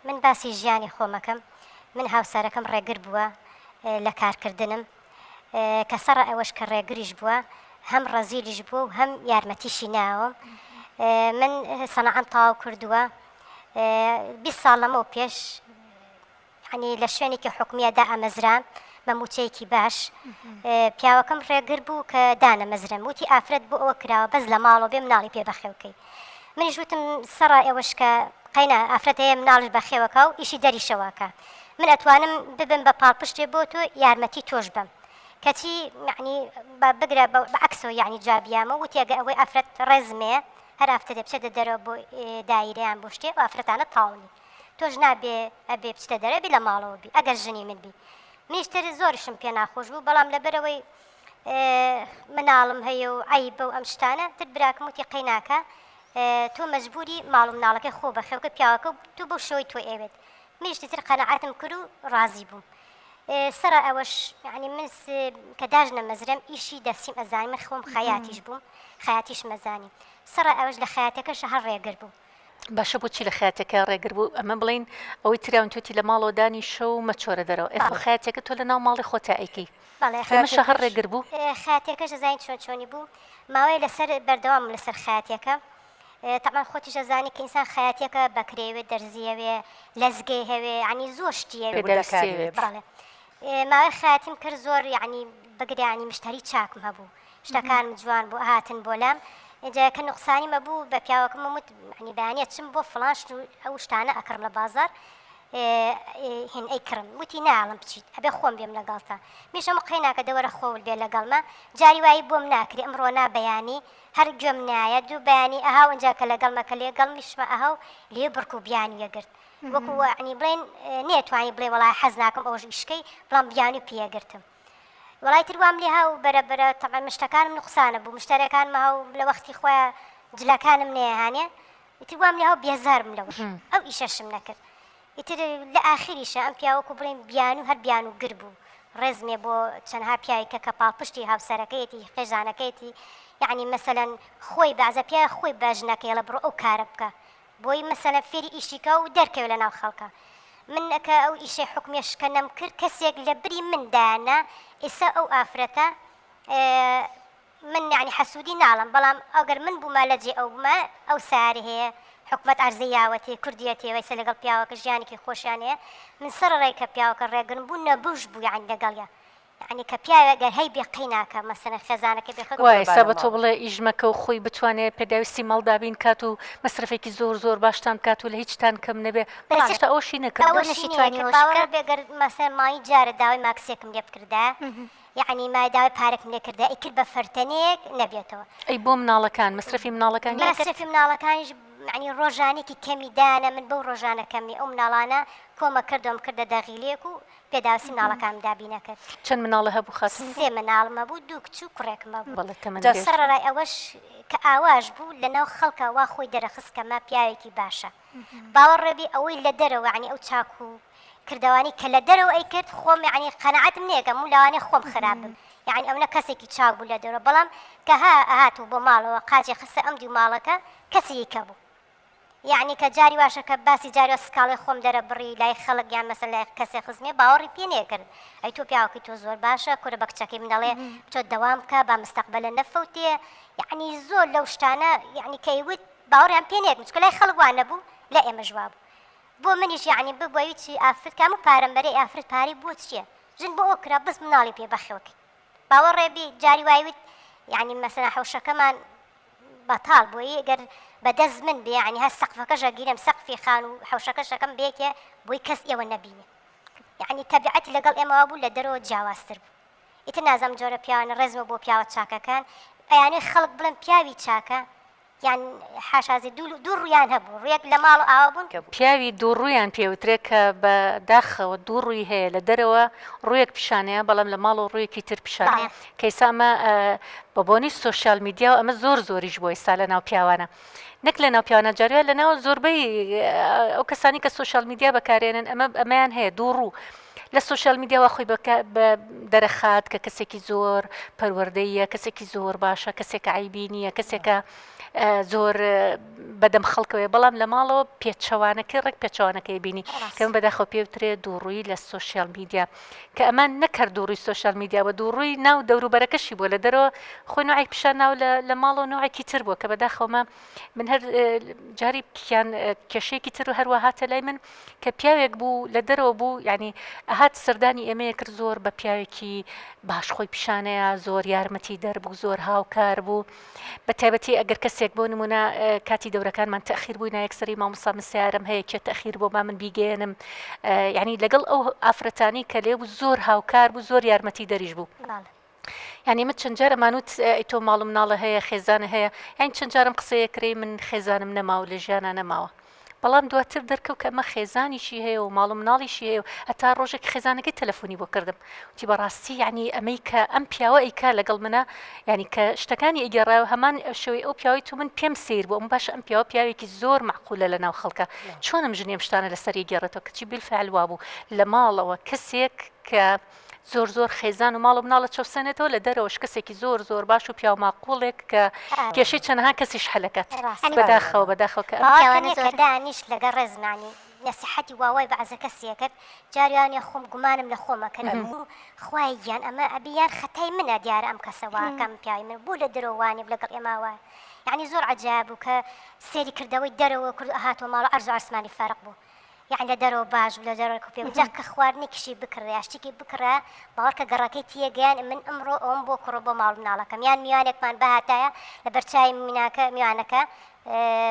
من باسی ژیانی خۆمەکەم من هاوسەرەکەم ڕێگر بووە لە کارکردنم کە سەڕە ئەوەش کە ڕێگریش بووە هەم ڕەزیلیش بووە و هەم یارمەتیشی ناوم من سەنعەم تەواو کردووە 20 ساڵ لەمەو پێش یەعنی لە شوێنێکی حکومیە دائەمەزرام بە موچەیەکی باش پیاوەکەم ڕێگر بوو کە دانەمەزرم وتی ئافرەت بۆ ئەوە کراوە بەس لە ماڵەوە بێ مناڵی پێ بەخێوکەی منیش وتم سەڕا ئێوەش کە قەینا ئافرەت هەیە مناڵش بەخێوەکە و ئیشی دەریشەوەکە من ئەتوانم ببم بە پاڵپشتێ بۆ تۆ یارمەتی تۆش بەم کەچی یعنی بە بگرە بە عەکسەوە یعنی جوابیامە وتی ئەگە ئەوەی ئافرەت ڕێزمێ هەر ئافتەرێ بچێتە دەرەوە بۆ دایرەیان بۆ شتێ ئەو ئافرەتانە تاو نین تۆش نابێ ئەبێ بچتە دەرێ بی لە ماڵەوە بی ئەگەر ژنی من بی منیش تر زۆریشم پێ ناخۆش بوو بەڵام لەبەرەوەی مناڵم هەیە و عەیبە و ئەم شتانە تر براکەم وتی قەیناکە تۆ مەجبوری ماڵ و مناڵەکەی خۆ بەخێوکە پیاوەکە و تۆ بەو شێوەی تۆ ئێوێت منیش تر قەناعەتم کرد و ڕازی بووم سەرا ئەوەش یعنی من کە داش نەمەزرم ئیشی دەستیم ئەزانی من خۆم خەیاتیش بووم خەیاتیشم ئەزانی سەرا ئەوەش لە خەیاتەکەش هەر ڕێگر بوو باشە بۆچی لە خەیاتەکە ڕێگر بوو ئەمە بڵین ئەوەی تراون توتی لە ماڵەوە دانیشە و مەچۆرە دەرەوە ئێ خۆ خەیاتەکە تۆ لە ناو ماڵی خۆتا ئەیکەی بەڵێ لەمەشا هەر ڕێگر بوو؟ خەیاتەکەش ئەزانی چۆن چۆنی بوو ماوەیە لەسەر بەردەوام لەسەر خەیاتەکە تەبعەن خۆتیش ئەزانی کە ئینسان خەیاتیەکە بەکرێ وێ دەرزیە وێ لەزگەی هەوێ یعنی زۆر شتی هەوێ پێداویستی هەوێ بەڵێ ماوەی خەیاتیم کرد زۆر یعنی بگرە یعنی مشتری چاکم هەبوو شتەکانم جوان بوو ئەهاتن بۆ لام ئینجا کە نوقسانیم ئەبوو بە پیاوەکەمم وت یعنی بەیانی ئەچم بۆ فڵان شت و ئەو شتانە ئەکڕم لە بازاڕ هین ئەیکڕم وتی نایەڵم بچیت ئەبێ خۆم بێم لەگەڵتا منیش ئەم قەیناکە دەوەرە خۆول بێ لەگەڵمە جاری وایی بۆم ناکرێ ئەمڕۆ نا بەیانی هەر گوێم نایە دوو بەیانی ئەها و ئینجا کە لەگەڵمە کە لێگەڵمیشمە ئەها و لێ بڕک و بیانویە گرت وەکو یعنی بڵێن نێتوانی بڵێ وەڵای حەز ناکەم ئەوەش ئیشکەی بەڵام بیانوی پێگرتم وەڵای تر وام لێها و بەرە بەرە تەبعەن مشتەکانم نوقسانە بوو مشتەرەکانم ها و لە وەختی خۆیا جلەکانم نەیەهانێ ئیتر وام لێها و بێزار بووم لەوەش ئەو ئیشەشم نەکرد ئیتر لە ئاخیریشا ئەم پیاوە وەکو بڵێین بیانوو هەر بیانوو گر بوو ڕێزمێ بۆ چەنها پیاوی کە کە پاڵپشتی هاوسەرەکەیەتی خێزانەکەیەتی یەعنی مەسەلەن خۆی بەعزە پیاوێ خۆی بە ژنەکەی ئەڵێ بڕۆ ئەو کارە بکە بۆی مەسەلەن فێری ئیشی کا و دەرکەوێ لە ناو خەڵکا من کە ئەو ئیشەی حوکمیەش کە نەم کرد کەسێک لە بری من دایان نا ئیسە ئەو ئافرەتە من یانی حەسودی ناڵم بەڵام ئەگەر من بووما لە جێ ئەو بووما ئەو ساری هەیە حکومەت عەرزەی یاوەتێ کوردیەتێ وەیسە لەگەڵ پیاوەکە ژیانێکی خۆشیان هەیە من سەرەڕای کە پیاوەکە ڕێگرم بوو نەبووش بوو یانی لەگەڵیا یەعنی کە پیاوێک گەر هەیبێ قەیناکە مەسەلەن خێزانەکەی بێ خەت وا ئێستا بە تۆ بڵێ ئیش مەکە و خۆی بتوانێ پێداویستی ماڵ دابین کات و مەسرەفێکی زۆر زۆر باشتان بکات و لە هیچتان کەم نەبێ بەڵام هێشتا ئەوەشی نەکردووە. ئەوەشی نەکرد باوەڕ بێ گەر مەسەلەن مانگی جارێ داوای ماکسێکم لێ بکردایە یەعنی ما داوای پارەکم لێ کردایە ئیتر بە فەرتەنەیەک نەبێتەوە. ئەی بۆ مناڵەکان مەسرەفی مناڵەکانی ئەکرد؟ مەسرەفی مناڵەکانیش یەعنی ڕۆژانێکی کەمی دانە من بەو ڕۆژانە کەمی ئەو مناڵانە کۆمە کردەوەم کردە دەغیلێک و پێداویستی مناڵەکانم دابین ئەکرد. چەند مناڵت هەبوو خاتوون؟ سێ مناڵم هەبوو، دوو کچ و کوڕێکم هەبوو. بەڵێ تەمەن درێژ. سەڕەرای ئەوەش کە ئاواش بوو لە ناو خەڵکا وا خۆی دەرەخست کە مە پیاوێکی باشە. باوەڕ بی ئەوەی لە دەرەوە یەعنی ئەو چاک و کردەوانەی کە لە دەرەوە ئەیکرد خۆم یەعنی قەناعەتم نەیەکەم و لەوانەیە خۆم خراپ بم یەعنی ئەونە کەسێکی چاک بوو لە دەرەوە بەڵام کە ها ئەهات و بۆ ماڵەوە قاچی خستە ئەم دیو ماڵەکە کەسی کە بوو. یەعنی کە جاری واشە کە باسی جاری وا سکاڵای خۆم دەرەبڕی لای خەڵک یان مەسەلەن لای کەسێ خزمێ باوەڕی پێ نەیەکرد ئەی تۆ پیاوەکەی تۆ زۆر باشە کورە بە کچەکەی من ئەڵێ بچۆ دەوام بکە با مستەقبەلە نەفەوتێ یەعنی زۆر لەو شتانە یەعنی کە ئەیوت باوەڕیان پێ نەیەکرد چونکە لای خەڵک وا نەبوو لای ئێمەش وابوو بۆ منیش یەعنی ببوە هیچ ئافرەت کە هەموو پارەم بەرێ ئافرەت پارەی بۆ چیە ژن بۆ ئەوە کرا بەس مناڵی پێ بەخێوکەی باوەڕێ بی جاری وای وت یەعنی مەسەلەن حەوشەکەمان بەتاڵ بۆیی گەر بە دەست من بێ یانی هەر سەقفەکەش ئەگیرم سەقفی خانوو حەوشەکەش ئەکەم بەیەکێ بۆی کەس ئێوە نەبینێ یانی تەبیعەتی لەگەڵ ئێمە وابوو لە دەرەوە جیاوازتر بوو ئیتر نازانم جۆرە پیاوانە ڕێزمە بۆ پیاوە چاکەکان ئەیانەوێ خەڵک بڵێن پیاوی چاکە یان حاشازی دوو دوو ڕوویان هەبوو ڕوویەک لە ماڵ و ئاوا بوون. پیاوی دووڕوویان پێ وترێ کە بە داخەوە دوو ڕووی هەیە لە دەرەوە ڕوویەک پیشانەیە بەڵام لە ماڵەوە ڕوویەکی تر پیشانەیە کە ئیستا ئەمە بە بۆنەی سۆشیال میدیاوە ئەمە زۆر زۆریش بووە ئیستا لە ناو پیاوانە نەک لە ناو پیاوانە جاروە لە ناو زۆربەی ئەو کەسانی کە سۆشیال میدیا بەکارێنن ئەمە ئەمەیان هەیە دوو ڕوو. لە social media وا خۆی بە دەرەخات کە کەسێکی زۆر پەروەردەیە کەسێکی زۆر باشە کەسێکە عیبی نییە کەسێکە زۆر بەدەم خەڵکەوەی بەڵام لە ماڵەوە پێچەوانەکەی ڕێک پێچەوانەکەی بینی کەم بەداخەوە پێوترێ دووڕووی لە social media کە ئەمە نەکرد دووڕووی social media بە دووڕووی ناو دەوروبەرەکەشی بووە لە دەرەوە خۆی نوعێک پیشان ناو لە ماڵەوە نوعێکی تر بووە کە بەداخەوەمە من هەر جاری کیان کێشەیەکی تر و هەروە هاتە لای من کە پیاوێک بوو لە دەرەوە بوو یعنی ئەهات سەردانی ئێمەیە کرد زۆر بە پیاوێکی باش خۆی پیشانەیە زۆر یارمەتی دەربوو زۆر هاوکار بوو بە تایبەتی ئەگەر کەسێک بۆ نمونە کاتی دەورەکانمان تەخیر بووی نایەکسەری مامۆستا من سیارم هەیە کێ تەخیر بۆ با من بیگەێنم یعنی لەگەڵ ئەو ئافرەتانی کە لێ بوو زۆر هاوکار بوو زۆر یارمەتی دەریش بوو یعنی من چەند جار ئەمانوت ئەی تۆ ماڵ و مناڵە هەیە خێزانە هەیە یان چەند جارم قسەیە کرێ من خێزانم نەماوە لە ژیانە نەماوە بەڵام دواتر دەرکەوت کە ئەمە خێزانیشی هەیە و ماڵ و مناڵیشی هەیە و هەتا ڕۆژێک خێزانەکەی تەلەفۆنی بۆ کردم وتی بەڕاستی یعنی ئەمەی کە ئەم پیاوە ئەیکا لەگەڵ منە یعنی کە شتەکانی ئەگێڕایەوە هەمان شێوەی ئەو پیاوەی تو من پێم سەیر بوو ئەم باشە ئەم پیاوە پیاوێکی زۆر مەعقولە لە ناو خەڵکە چۆن ئەم ژنی ئەم شتانە لەسەر ئەگێڕێتەوە کەچی بالفعل وابوو لە ماڵەوە کەسێک کە زۆر زۆر خێزان و ماڵ و مناڵە چەوسێنێتەوە لە دەرەوەش کەسێکی زۆر زۆر باش و پیاو ماقوڵێک کە کێشەی چەنەها کەسیش حەلەکات بەداخەوە بەداخەوە کە ئەم پیاوانە زۆر دانیشت لەگەڵ ڕێزمانی نەسیحەتی واوای بەعزە کەسی ئەکرد جاری وانیە خۆم گومانم لە خۆم ئەکرد ئەموو خوایە گیان ئەمە ئەبی یان خەتای منە دیارە ئەم کەسە واکە ئەم پیاوی من بۆ لە دەرەوە وانیە لەگەڵ ئێمە وایە یەعنی زۆر عەجایب بوو کە سەیری کردەوەی دەرەوە کرد و ئەهاتەوە ماڵ و عەرز و عەرزمانی فەرق بوو یەعنی لە دەرەوە باش بوو لە دەرەوە کوپێ بوو جا کە خواردنێکیشی بکڕێ یا شتێکی بکڕێ باوەڕکە گەڕەکەی تێگەیان من ئەمڕۆ ئەوم بۆ کوڕە بۆ ماڵ مناڵەکەم یان میوانێکمان بهاتایە لە بەرچاوی میناکە میوانەکە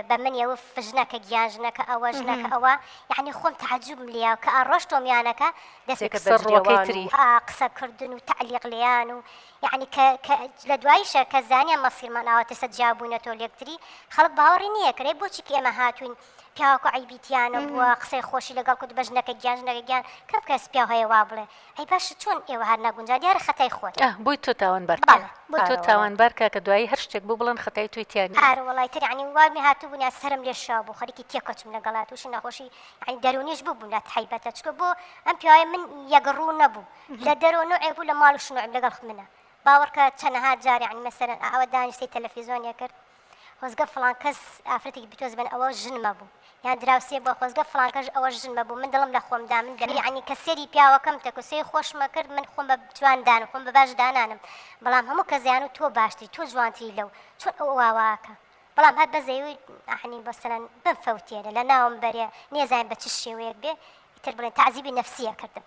بە من یەوف ژنەکە گیان ژنەکە ئەوە ژنەکە ئەوە یەعنی خۆم تەعجوبم لێیا کە ئەڕۆشتەوە میوانەکە دەست پێکرد بە ڕووەکەی تری. قسە کردن و تەعلیق لێیان و یەعنی کە کە لە دواییشە کە زانیان مەسیرمان ئاوا ترسە جیا بووینەتەوە لێکتری خەڵک باوەڕی نییە کرد ئەی بۆچی کە ئێمە هاتووین پیاوەکە عەیبی تیا نەبووە قسەی خۆشی لەگەڵ کرد بە ژنەکە گیان ژنەکە گیان کەم کەس پیاو هەیە وا بڵێ ئەی باشە چۆن ئێوە هەر نەگونجا دیارە خەتای خۆتە. ئاه بۆی تۆ تاوانبار کە بەڵێ. بۆی تۆ تاوانبار کە کە دوایی هەر شتێک بوو بڵێن خەتای تۆی تیا نییە. ئارە وەڵای تر یەعنی وام لێ هاتوو بوو سەرم لێ شاو بوو خەریکی تێکەچووم لەگەڵا تووشی نەخۆشی یەعنی دەروونیش بووبووم لە تایبەتە چونکە بۆ ئەم پیاوەی من یەک ڕوو نەبوو لە دەرەوە نوعێک بوو لە ماڵیش نوعێک لەگەڵ منە باوەڕکە چەنەها جار یەعنی مەسەلەن ئاوا دانیشتەی تەلەفیزۆنێ کرد خۆزگە فڵان کەس ئافرەتێکی بتۆز بن ئەوە ژنمە بوو یان دراوسێ بوە خۆزگە فڵان کەش ئەوە ژنمە بوو من دڵم لە خۆم دا من دەبی یەعنی کە سێری پیاوەکەم تەک و سێی خۆشمە کرد من خۆم بە جوان دانم خۆم بە باش دانانم بەڵام هەموو کەس دەیانوت تۆ باشتری تۆ جوانتری لەو چۆن ئەو وا واکە بەڵام هەر بەزەیوی یەعنی مەسەلەن بمفەوتێنێ لە ناوم بەرێ نێزانم بە چ شێوەیەک بێ ئیتر بڵێن تەعزیبی نەفسی ئەکردم.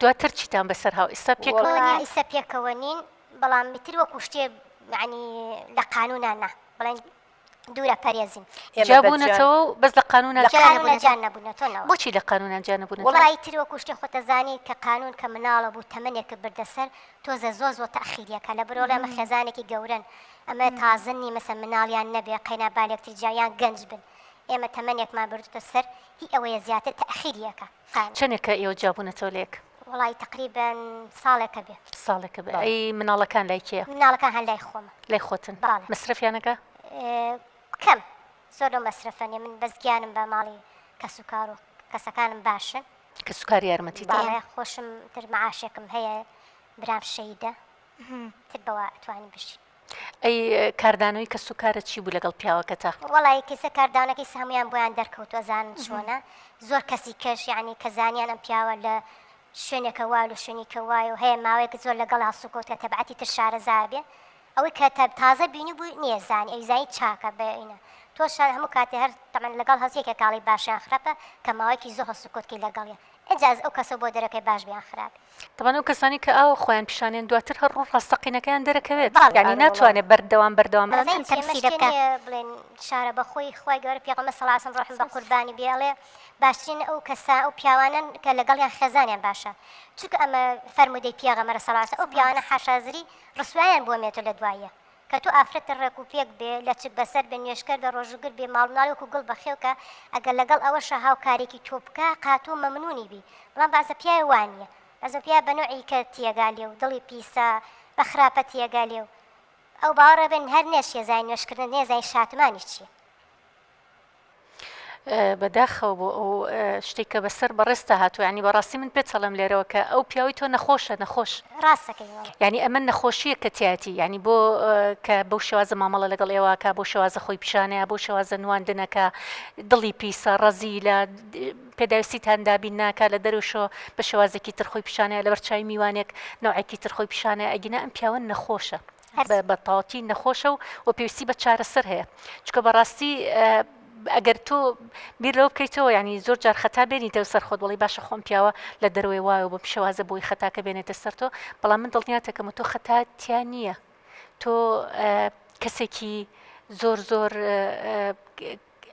دواتر چیتان بەسەر هاو ئیستا پێکەوە نین؟ ئیستا پێکەوە نین بەڵام ئیتر وەکو شتێ یەعنی لە قانونا نا بڵێن دوورە پەرێزین. جیا بوونەتەوە و بەس لە قانونا جیا نەبوونەتەوە؟ جیا نەبوونەتەوە. بۆچی لە قانونا جیا نەبوونەتەوە؟ وەڵا ئیتر وەکو شتێ خۆتەزانی کە قانون کە مناڵە بوو تەمەنێکت بردە سەر تۆزە زۆر زۆر تەئخیریەکا لەبەرئەوەی ئەمە خێزانێکی گەورەن ئەمە تازە نی مەسەن مناڵیان نەبێ قەینا با لێکتر جیا یان گەنج بن ئێمە تەمەنێکمان بردوتە سەر هی ئەوەیە زیاتر تەئخیریەکا. قانع. چەنێکە ئێوە جیابوونەتەوە لە یەک؟ وەڵایی تەقریبەن ساڵێکە بێ. ساڵێکە بێ. ئەی مناڵەکان لای کێیە؟ مناڵەکان هەر لای خۆمە. لای خۆتن؟ بەڵێ. مەسرەفیان ئەکا؟ کەم، زۆر لەو مەسرەفە نیە، من بەس گیانم بە ماڵی کەسوکار و کەسەکانم باشن. کەسوکار یارمەتیت دەن؟ بەڵێ، خۆشم تر مەعاشێکم هەیە، برام شەهیدە، تر بەوە ئەتوانین بژین. ئەی کاردانەوەی کەسوکارت چی بوو لەگەڵ پیاوەکەتا؟ وەڵایی کەیسە کاردانەکەی سە هەموویان بۆیان دەرکەوتوە ئەزانن چۆنە زۆر کەسی کەش یەعنی کە زانیان ئەم پیاوە لە شوێنێکە وایە لە شوێنیکە وایە و هەیە ماوەیەک زۆر لەگەڵ هەڵسوکەوت کە تەبعەتی تر شارەزا بێ ئەوەی کە تازە بینیبووی نیەزانی ئەوی زانی چاکە بە ئینە تۆش هەموو کاتێ هەر تەبعەن لەگەڵ هەست یەکێک ئاڵی باش یان خراپە کە ماوەیەکی زۆر هەڵسوکەوت کەی لەگەڵیا ئینجا ئەو کەسە بۆ دەرەکەی باش بێ یان خراپ بێ. تەبعەن ئەو کەسانەی کە ئاوا خۆیان پیشانێن دواتر هەر ڕوو ڕاستەقینەکەیان دەرەکەوێت یانی ناتوانێت بەردەوام بەردەوام ئەم تەمسیلە بکا. بڵێن شارە بەخۆی خوای گەورە پێغەمبەر صلی اللە علیە وسلم ڕۆحم بەقوربانی بێ ئەڵێ باشترین ئەو کەسە ئەو پیاوانەن کە لەگەڵیان خێزانیان باشە چونکە ئەمە فەرموودەی پێغەمبەرە صلی اللە علیە وسلم ئەو پیاوانە حاشازری ڕسوایان بۆ مێتۆ لە دواییە کە تۆ ئافرەتت ڕێک و پێک بێ لەچک بەسەر بێ نوێژکەر بێ ڕۆژووگر بێ ماڵ مناڵی وەکو گوڵ بەخێو کە ئەگەر لەگەڵ ئەوەشا هاوکارێکی تۆ بکا قاتۆ مەمنونی بی بەڵام بەعزە پیاوێ وا نیە بەعزە پیاوێ بە نەوعی کە تیەگا لێ و دڵی پیسە بە خراپە تیەگا لێ و ئەو باوەڕە بێن هەر نەشیە زانی نوێژکردن نێزانی شاتمانیش چیە. بەداخەوە بۆ ئەو شتەی کە بەسەر بەڕێزتا هاتووە یانی بەڕاستی من پێت ئەڵێم لێرەوە کە ئەو پیاوەی تۆ نەخۆشە نەخۆش ڕاست دەکەی وەڵا. یانی ئەمە نەخۆشییە کە تیایەتی یانی بۆ کە بەو شێوازە مامەڵە لەگەڵ ئێوە ئەکا بەو شێوازە خۆی پیشانەیە بەو شێوازە نواندنەکە دڵی پیسە ڕەزیلە پێداویستیتان دابین ناکا لە دەرەوەشەوە بە شێوازێکی تر خۆی پیشانەیە لەبەر چاوی میوانێک نەوعێکی تر خۆی پیشانەیە ئەگینا ئەم پیاوە نەخۆشە بە تەواوەتی نەخۆشە و و پێویستی بە چارەسەر هەیە چونکە بەڕاستی ئەگەر تۆ بیر لەوە بکەیتەوە ینی زۆر جار خەتا بێنیتەوە سەر خۆت بڵی باشە خۆم پیاوە لە دەرەوەی وایە بۆم شێوازە بۆی خەتاکە بێنێتە سەر تۆ بەڵام من دڵنیاتەکەم و تۆ خەتا تیا نییە تۆ کەسێکی زۆر زۆر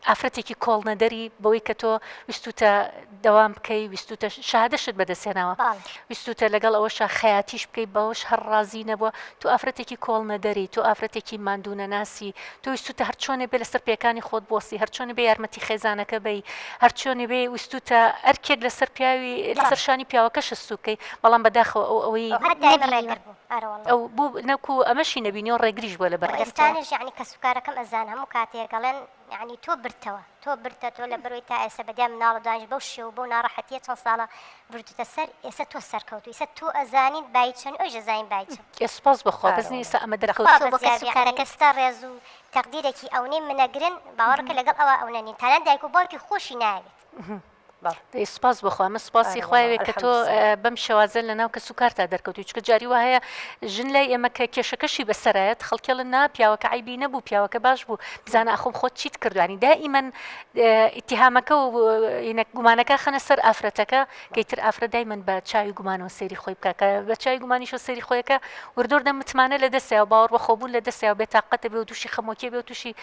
ئافرەتێکی کۆڵنەدەری بەوەی کە تۆ ویستوتە دەوام بکەی ویستوتە شەهادەشت بەدەست هێناوە ویستوتە لەگەڵ ئەوەشا خەیاتیش بکەی بەوەش هەر ڕازی نەبووە تۆ ئافرەتێکی کۆڵنەدەری تۆ ئافرەتێکی ماندوونەناسی تۆ ویستوتە هەرچۆنێ بێ لەسەر پێکانی خۆت بوەستی هەرچۆنێ بێ یارمەتی خێزانەکە بەی هەرچۆنێ بێ ویستوتە ئەرکێک لەسەر پیاوی لەسەر شانی پیاوەکەشت سووک کەی بەڵام بەداخەوە ئەو ئەوەی هەر دایمە ڕێگر بوو ئەرەوەڵا. ئەو بوو نەکو ئەمەشی نەبینیەوە ڕێگریش بووە لەبەر ئێستانیش یەعنی کەسوکارەکەم ئەزانن هەموو کاتێک ئەڵێن یەعنی تۆ بردتەوە تۆ بردتە تۆ لەبەرئەوەی تا ئێستا بەدیار مناڵە دوانیش بەو شێوە بەو ناڕەحەتیە چەند ساڵە بردوتە سەر ئێستا تۆ سەرکەوتوی ئێستا تۆ ئەزانین بایی چەن ئەویش ئەزانین بایی چەن. ئێ سوپاس بۆ خوا بەس نیە ئێستا ئەمە دەرکەوت. خوا بۆ کەسوکارەکە ستا ڕێز و تەقدیرێکی ئەونەی منەگرن باوەڕکە لەگەڵ ئەوا ئەونە نین تەنانەت دایک و باوکی خۆشی نایەوێت. بەڵێ. دەی سوپاس بۆ خوا من سوپاسی ئارە خوای وەڵا وێ کە تۆ الحمد بەم شێوازە لە ناو کەس و کارتا دەرکەوتوی چونکە جاری وا هەیە ژن لای ئێمە کە کێشەکەشی بەسەرایەت خەڵکی ئەڵێن نا پیاوەکە عەیبی نەبوو پیاوەکە باش بوو بزانە ئاخۆم خۆت چیت کردوە یانی دائیمەن ئیتیهامەکە و ینە گومانەکە خەنە سەر ئافرەتەکە کە ئیتر ئافرەت دایمەن بە چاوی گومانەوە سەیری خۆی بکا کە بە چاوی گومانیشەوە سەیری خۆیەکە وردوردە متمانە لە دەستیا و باوەڕ بەخۆبوون لە دەستیا و بێتاقەتە بێ و تووشی خەمۆکیە بێ و تووشی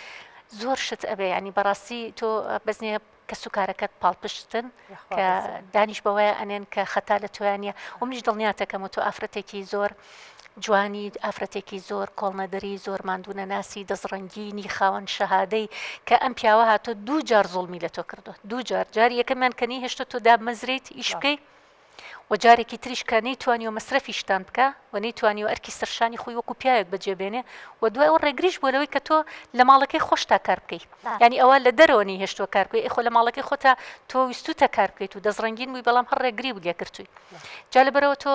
زۆر شت ئەبێ یانی بەڕاستی تۆ بەس نیە کەسوکارەکەت پاڵپشتن کە دانیش بەوەیا ئەنێن کە خەتا لە تۆیا نیە و منیش دڵنیاتەکەم و تۆ ئافرەتێکی زۆر جوانی ئافرەتێکی زۆر کۆڵنەدەری زۆر ماندوونەناسی دەستڕەنگینی خاوەن شەهادەی کە ئەم پیاوە هاتۆ دوو جار زوڵمی لە تۆ کردووە دوو جار جاری یەکەمیان کە نەیهێشتە تۆ دابمەزرێیت ئیش بکەی و جارێکی تریش کە نەیتوانیوە مەسرەفی شتان بکا و نەیتوانیوە ئەرکی سەرشانی خۆی وەکو پیاوێک بەجێ بێنێ و دوای ئەوە ڕێگریش بووە لەوەی کە تۆ لە ماڵەکەی خۆشتا کار بکەی یانی ئەوە لە دەرەوە نەیهێشتووە کار بکەی ئەی خۆ لە ماڵەکەی خۆتا تۆ ویستوتە کار بکەیت و دەستڕەنگین بووی بەڵام هەر ڕێگری بوو لێگرتووی جا لەبەرئەوە تۆ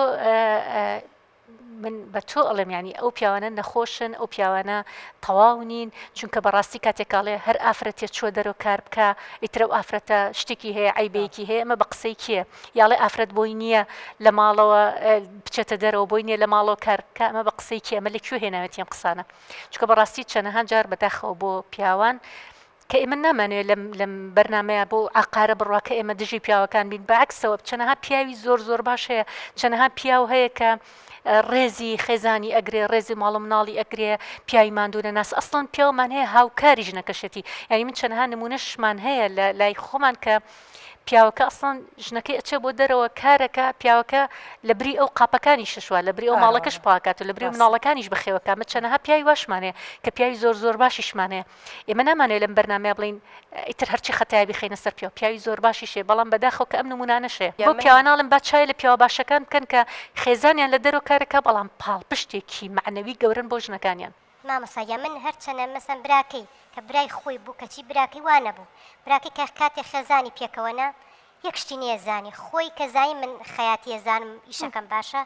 من بە تۆ ئەڵێم یانی ئەو پیاوانە نەخۆشن ئەو پیاوانە تەواو نین چونکە بەڕاستی کاتێک ئەڵێ هەر ئافرەتێ چوە دەرەوە کار بکا ئیتر ئەو ئافرەتە شتێکی هەیە عەیبەیەکی هەیە ئەمە بە قسەی کێ یاڵێ ئافرەت بۆی نییە لە ماڵەوە بچێتە دەرەوە بۆی نییە لە ماڵەوە کار بکا ئەمە بە قسەی کێ ئەمە لە کوێ هێناوێتی ئەم قسانە چونکە بەڕاستی چەنەها جار بەداخەوە بۆ پیاوان کە ئێمە نامانەوێت لەم لەم بەرنامەیە بۆ عەقارە بڕوا کە ئێمە دژی پیاوەکان بین بە عەکسەوە چەنەها پیاوی زۆر زۆر باش هەیە چەنەها پیاو هەیە کە ڕێزی خێزانی ئەگرێ ڕێزی ماڵ و مناڵی ئەگرێ پیاوی ماندوو نەناس ئەسڵەن پیاومان هەیە هاوکاری ژنەکەشێتی یعنی من چەنەها نمونەشمان هەیە لە لای خۆمان کە پیاوەکە ئەسڵەن ژنەکەی ئەچێ بۆ دەرەوە کارەکە پیاوەکە لە بری ئەو قاپەکانی شەشوا لە بری ئەو ماڵەکەش پاکات و لە بری مناڵەکانیش بەخێوەکە مە چەنەها پیاوی واشمان هەیە کە پیاوی زۆر زۆر باشیشمان هەیە ئێمە نامانەوێت لەم بەرنامەیە بڵێین ئیتر هەرچی خەتایە بیخەینە سەر پیاو، پیاوی زۆر باشیش هەیە، بەڵام بەداخەوە کە ئەم نموونانەش هەیە. بۆ پیاوان ئەڵێم با چاوێ لە پیاوە باشەکان بکەن کە خێزانیان لە دەرەوە کارەکا بەڵام پاڵپشتێکی مەعنەوی گەورەن بۆ ژنەکانیان. مامۆستا گیان من هەرچەنە مەسەن براکەی کە برای خۆی بوو کەچی براکەی وا نەبوو براکەی کە کاتێ خێزانی پێکەوە نا یەک شتی نیەزانی خۆی کە زانی من خەیاتی ئەزانم ئیشەکەم باشە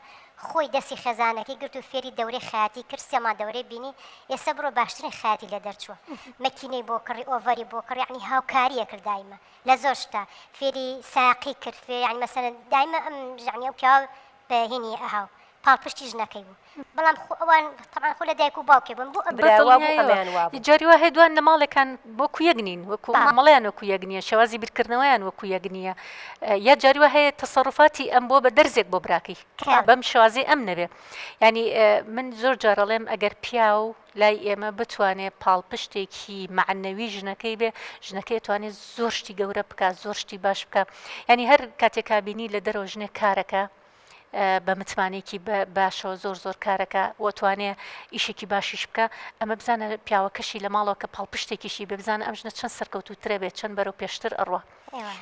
خۆی دەستی خێزانەکەی گرت و فێری دەورەی خەیاتی کرد سێ مانگ دەورەی بینی ئێستا بڕۆ باشترین خەیاتی لێ دەرچووە مەکینەی بۆ کڕی ئۆڤەری بۆ کڕی یەعنی هاوکاری ئەکرد دایمە لە زۆر شتا فێری سایەقی کرد فێ یەعنی مەسەلەن دایمە ئەم یەعنی ئەو پیاوە بە هینی ئەهاو پاڵپشتی ژنەکەی بوو بەڵام خۆ ئەوان تەبعەن خۆ لە دایک و باوکێ بوون بۆ ئەم برا وابوو بەدڵنیایەوە ئەمەیان وابوو. جاری وا هەیە دوان لە ماڵێکان وەکو یەک نین وەکو مامەڵەیان وەکو یەک نییە شێوازی بیرکردنەوەیان وەکو یەک نییە یا جاری وا هەیە تەسەروفاتی ئەم بووە بە دەرزێک بۆ براکەی بەم شێوازەی ئەم نەبێ یانی من زۆر جار ئەڵێم ئەگەر پیاو لای ئێمە بتوانێ پاڵپشتێکی مەعنەوی ژنەکەی بێ ژنەکەی ئەتوانێ زۆر شتی گەورە بکا زۆر شتی باش بکا یانی هەر کاتێکا بینی لە دەرەوە ژنێک کارەکە بە متمانەیەکی باشەوە زۆر زۆر کارەکە و توانێ ئیشێکی باشیش بکە ئەمە بزانە پیاوەکەشی لە ماڵەوە کە پاڵپشتێکیشی بێ بزانە ئەم ژنە چەند سەرکەوتووترە بێت چەند بەرەو پێشتر ئەڕوا.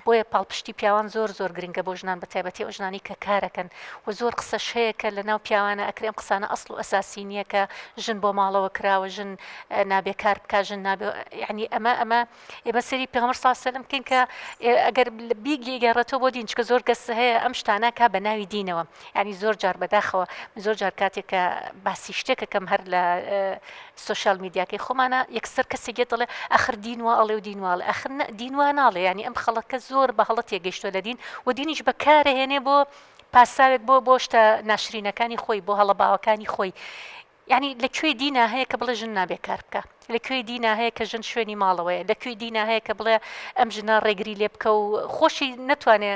بۆیە پاڵپشتی پیاوان زۆر زۆر گرنگە بۆ ژنان بە تایبەتی ئەو ژنانەی کە کارەکەن و زۆر قسەش هەیە کە لە ناو پیاوانە ئەکرێ ئەم قسانە ئەسڵ و ئەساسی نییە کە ژن بۆ ماڵەوە کراوە ژن نابێ کار بکا ژن نابێ یعنی ئەمە ئەمە ئێمە سەیری پێغەمبەر صلی اللە علیه وسلم بکەین کە ئەگەر بیگەڕێتەوە بۆ دین چکە زۆر کەس هەیە ئەم شتانە کا بە ناوی دینەوە یعنی زۆر جار بەداخەوە من زۆر جار کاتێک کە باسی شتێکەکەم هەر لە سۆشیال میدیاکەی خۆمانە یەکسەر کەسێک یەت دەڵێ ئەخر دین وا ئەڵێ و دین وا ئەڵێ ئەخر نە دین وا ناڵێ یعنی ئەم خەڵکە زۆر بە هەڵە تێگەیشتووە لە دین و دینیش بەکارەهێنێ بۆ پاساوێک بۆ بۆ شتە ناشرینەکانی خۆی بۆ هەڵە باوەکانی خۆی یانی لە کوێی دینا هەیە کە بڵێ ژن نابێ کار بکا؟ لە کوێی دینا هەیە کە ژن شوێنی ماڵەوەیە؟ لە کوێی دینا هەیە کە بڵێ ئەم ژنە ڕێگری لێ بکە و خۆشی نەتوانێ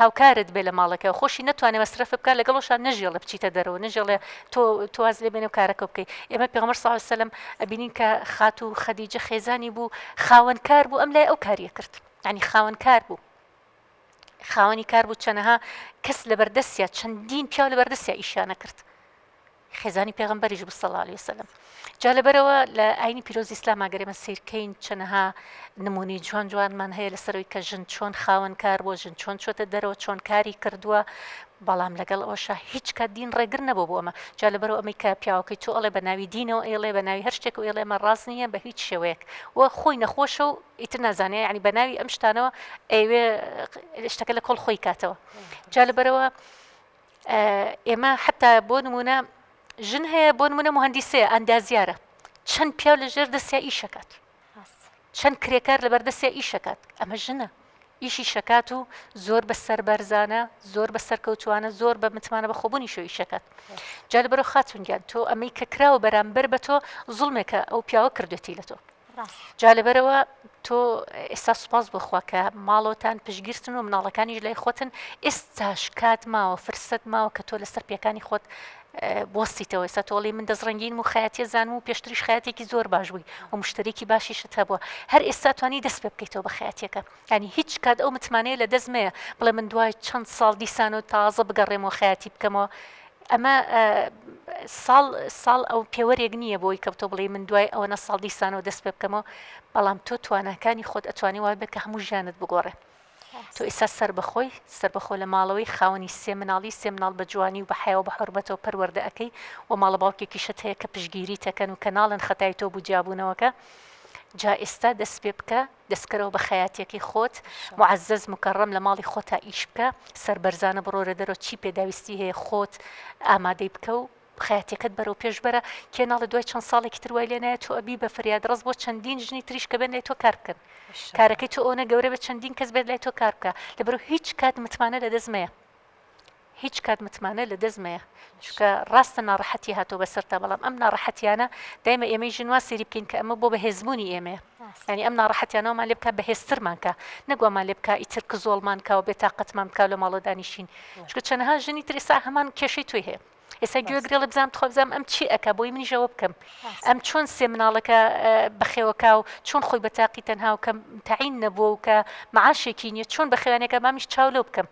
هاوکارت بێ لە ماڵەکە خۆشی نەتوانێ مەسرەف بکات لەگەڵۆشان نەژێڵێ بچیتە دەرەوە نەژێڵێ تۆ تۆ واز لێ بێنێ و کارەکە بکەی ئێمە پێغەمبەر صلی الله علیه وسلم ئەبینین کە خاتوو خەدیجە خێزانی بوو خاوەن کار بوو ئەم لای ئەو کاریە کرد یعنی خاوەن کار بوو خاوەنی کار بوو چەنەها کەس لەبەردەستیا چەندین پیاو لەبەردەستیا ئیشیانە کرد خێزانی پێغەمبەریش بوو صلی اللە علیە وسلم جا لەبەرەوە لە ئاینی پیرۆزی ئیسلام ئەگەر ئێمە سەیرکەین چەنەها نمونەی جوان جوانمان هەیە لەسەرەوەی کە ژن چۆن خاوەن کار بووە ژن چۆن چۆتە دەرەوە چۆن کاری کردووە بەڵام لەگەڵ ئەوەشا هیچ کات دین ڕێگر نەبوو بۆ ئەمە جا لەبەرەوە ئەمەی کە پیاوەکەی تۆ ئەڵێ بە ناوی دینەوە ئەیڵێ بە ناوی هەر شتێک ئەیڵێ ئەمە ڕاست نییە بە هیچ شێوەیەک و خۆی نەخۆشە و ئیتر نازانێ یعنی بە ناوی ئەم شتانەوە ئەیەوێ شتەکە لە کۆڵ خۆی کاتەوە جا لەبەرەوە ئێمە حتا بۆ نمونە ژن هەیە بۆ نمونە مهندسەیە ئەندازیارە چەند پیاو لە ژێر دەستیا ئیشەکات چەند کرێکار لە بەردەستیا ئیشەکات ئەمە ژنە ئیشی شەکات و زۆر بە سەربەرزانە زۆر بە سەرکەوتوانە زۆر بە متمانە بە خۆبوونی شو ئیشەکات جا لەبەرەوە خاتون گیان تۆ ئەمەی کە کراوە بەرامبەر بە تۆ زوڵمێکە ئەو پیاوە کردوێتی لە تۆ جا لەبەرئەوە تۆ ئێستا سوپاس بۆ خوا کە ماڵەوەتان پشتگیرتن و مناڵەکانیش لای خۆتن ئێستاش کات ماوە فرسەت ماوە کە تۆ لەسەر پێکانی خۆت بوەستیتەوە ئێستا تۆ ئەڵێی من دەست ڕەنگینم و خەیاتیە زانم و پێشتریش خەیاتێکی زۆر باش بووی و مشتەرێکی باشیشت هەبووە هەر ئێستا توانی دەست پێ بکەیتەوە بە خەیاتیەکە یانی هیچ کات ئەو متمانەیە لە دەست مەیە بڵێ من دوای چەند ساڵ دیسان و تازە بگەڕێمەوە خەیاتی بکەمەوە ئەمە ساڵ ساڵ ئەو پێوەرێک نییە بۆی کە تۆ بڵێ من دوای ئەوەنە ساڵ دیسانەوە دەست پێ بکەمەوە بەڵام تۆ تواناکانی خۆت ئەتوانی وا بێت کە هەموو ژیانت بگۆڕێ تۆ ئیسا سەربەخۆی سەربەخۆ لە ماڵەوەی خاوەنی سێ مناڵی سێ مناڵ بە جوانی و بە حیا و بە حورمەتەوە پەروەردە ئەکەی و ماڵە باوکێکیشت هەیە کە پشتگیریت ئەکەن و کە ناڵێن خەتای تۆ بوو جیابوونەوەکە جا ئێستا دەست پێ بکە دەستکەرەوە بە خەیاتیەکەی خۆت معزز مکرم لە ماڵی خۆتا ئیش بکە سەربەرزانە بڕۆرە دەرەوە چی پێداویستی هەیە خۆت ئامادەی بکە و خەیاتیەکەت بەرەو پێش بەرە کێ ناڵێ دوای چەند ساڵێکی تر وای لێ نایە تۆ ئەبی بە فریادڕەس بۆ چەندین ژنی تریش کە بێن لای تۆ کار بکەن کارەکەی تۆ ئەوەنە گەورە بێت چەندین کەس بێت لای تۆ کار بکە لەبەرو هیچ کات متمانە لەدەست مەیە هیچ کات متمانە لە دەست مەیە چونکە ڕاستە ناڕەحەتی هاتووە بەسەرتا بەڵام ئەم ناڕەحەتیانە دایمە ئێمەی ژن وا سەیری بکەین کە ئەمە بۆ بەهێزبوونی ئێمەیە یانی ئەم ناڕەحەتیانەوەمان لێ بکا بەهێزترمان کا نەک وامان لێ بکا ئیتر کزۆڵمان کا و بێتاقەتمان بکا لە ماڵەوە دانیشین چونکە چەنەها ژنی تر ئێستا هەمان کێشەی تۆی هەیە ئێستا گوێ گرێڵێ بزانم تخوا بزانم ئەم چی ئەکا بۆی منیش ئەوە بکەم ئەم چۆن سێ مناڵەکە بەخێوەکا و چۆن خۆی بە تاقی تەنها و کە تەعین نەبووە و کە معاشێکی نییە چۆن بەخێوانێکە مامیش چاو لەو بکەم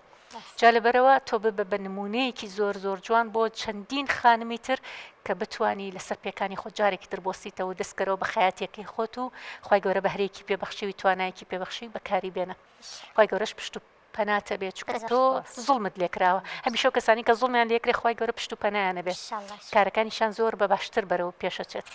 جا لەبەرئەوە تۆ ببە بە نموونەیەکی زۆر زۆر جوان بۆ چەندین خانمی تر کە بتوانی لەسەر پێکانی خۆت جارێکی تر بۆسیتەوە و دەست کەرەوە بە خەیاتیەکەی خۆت و خوای گەورە بەهرەیەکی پێ بەخشیوی توانایەکی پێ بەخشیوی بەکاری بێنە خوای گەورەش پشت و پەناتە بێ چونکە تۆ زوڵمت لێکراوە هەمیشە ئەو کەسانی کە زوڵمیان لێکرێ خوای گەورە پشت و پەنایان ئەبێ کارەکانیشیان زۆر بە باشتر بەرەو پێشەچێت.